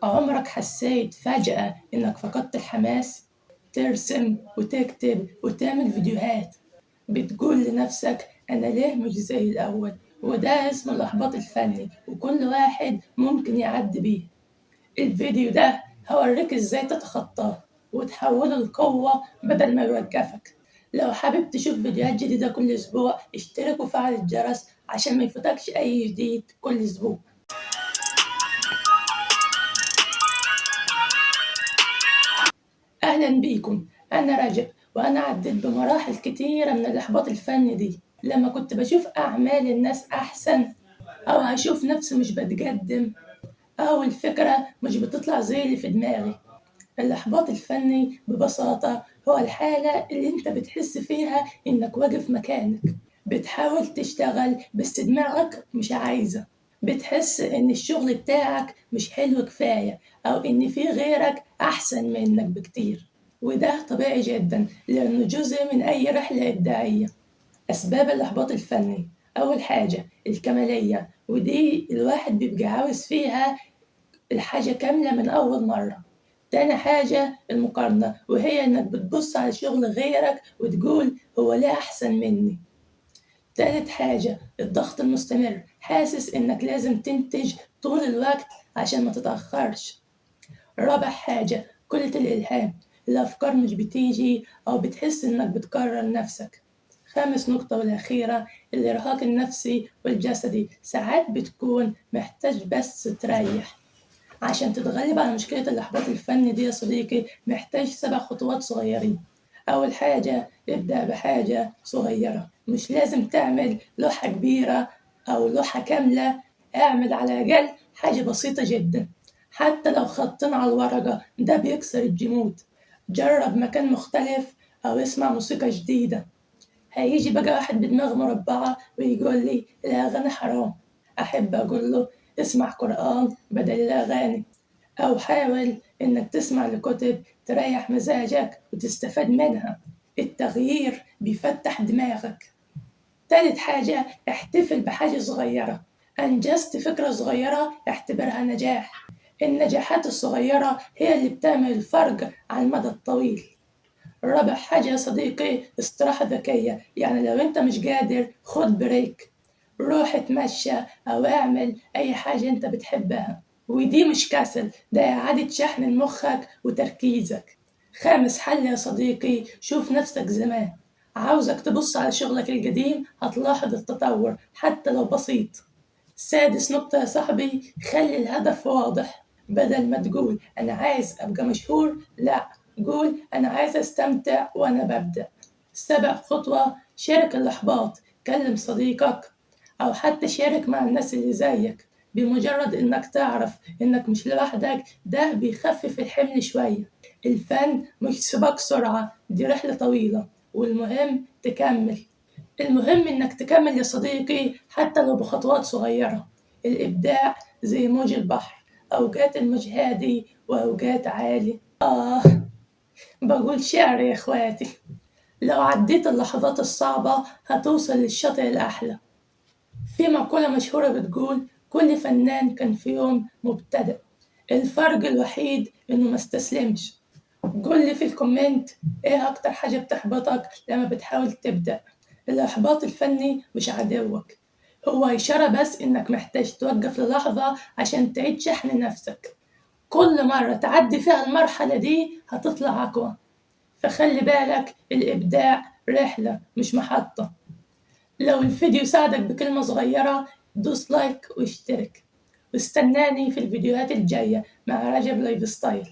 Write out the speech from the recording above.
عمرك حسيت فجأة إنك فقدت الحماس؟ ترسم وتكتب وتعمل فيديوهات، بتقول لنفسك أنا ليه مش زي الأول؟ وده اسمه الإحباط الفني، وكل واحد ممكن يعدي بيه. الفيديو ده هوريك إزاي تتخطاه وتحوله لقوة بدل ما يوقفك. لو حابب تشوف فيديوهات جديدة كل أسبوع، اشترك وفعل الجرس عشان ما يفوتكش أي جديد كل أسبوع. أهلا بيكم، أنا رجب، وأنا عديت بمراحل كتيرة من الإحباط الفني دي. لما كنت بشوف أعمال الناس أحسن، أو هشوف نفسي مش بتقدم، أو الفكرة مش بتطلع زي اللي في دماغي. الإحباط الفني ببساطة هو الحالة اللي أنت بتحس فيها إنك واقف مكانك، بتحاول تشتغل بس دماغك مش عايزة، بتحس إن الشغل بتاعك مش حلو كفاية، أو إن في غيرك أحسن منك بكتير. وده طبيعي جدا لأنه جزء من أي رحلة إبداعية. أسباب الإحباط الفني: أول حاجة الكمالية، ودي الواحد بيبقى عاوز فيها الحاجة كاملة من أول مرة. تاني حاجة المقارنة، وهي إنك بتبص على شغل غيرك وتقول هو ليه أحسن مني. تالت حاجة الضغط المستمر، حاسس إنك لازم تنتج طول الوقت عشان ما تتأخرش. رابع حاجة قلة الإلهام، الأفكار مش بتيجي أو بتحس إنك بتكرر نفسك. خامس نقطة والأخيرة الإرهاق النفسي والجسدي، ساعات بتكون محتاج بس تريح. عشان تتغلب على مشكلة الإحباط الفني دي يا صديقي محتاج 7 خطوات صغيرين. أول حاجة ابدأ بحاجة صغيرة، مش لازم تعمل لوحة كبيرة أو لوحة كاملة، اعمل على الأقل حاجة بسيطة جدا، حتى لو خطين على الورقة، ده بيكسر الجمود. جرب مكان مختلف أو اسمع موسيقى جديدة. هيجي بقى واحد بدماغ مربعة ويقول لي الأغاني حرام، أحب أقول له اسمع قرآن بدل الأغاني، أو حاول إنك تسمع لكتب تريح مزاجك وتستفاد منها. التغيير بيفتح دماغك. تالت حاجة احتفل بحاجة صغيرة، أنجزت فكرة صغيرة اعتبرها نجاح. النجاحات الصغيرة هي اللي بتعمل الفرق على المدى الطويل. رابع حاجة يا صديقي استراحة ذكية، يعني لو انت مش قادر خد بريك، روح اتمشى أو اعمل أي حاجة انت بتحبها، ودي مش كسل، ده إعادة شحن لمخك وتركيزك. خامس حل يا صديقي شوف نفسك زمان، عاوزك تبص على شغلك القديم هتلاحظ التطور حتى لو بسيط. سادس نقطة يا صاحبي خلي الهدف واضح، بدل ما تقول أنا عايز أبقى مشهور، لا، قول أنا عايز أستمتع وأنا ببدأ. سابع خطوة شارك الإحباط، كلم صديقك أو حتى شارك مع الناس اللي زيك. بمجرد إنك تعرف إنك مش لوحدك ده بيخفف الحمل شوية. الفن مش سباق سرعة، دي رحلة طويلة، والمهم تكمل. المهم إنك تكمل يا صديقي حتى لو بخطوات صغيرة. الإبداع زي موج البحر، أوقات الموج هادي وأوقات عالي. بقول شعر يا إخواتي. لو عديت اللحظات الصعبة هتوصل للشاطئ الأحلى. في مقولة مشهورة بتقول كل فنان كان في يوم مبتدئ، الفرق الوحيد إنه ما استسلمش. قول لي في ال comment إيه أكتر حاجة بتحبطك لما بتحاول تبدأ. الإحباط الفني مش عدوك، هو إشارة بس إنك محتاج توقف للحظة عشان تعيد شحن نفسك. كل مرة تعدي فيها المرحلة دي هتطلع أقوى، فخلي بالك الإبداع رحلة مش محطة. لو الفيديو ساعدك بكلمة صغيرة دوس like واشترك، واستناني في الفيديوهات الجاية مع رجب Lifestyle.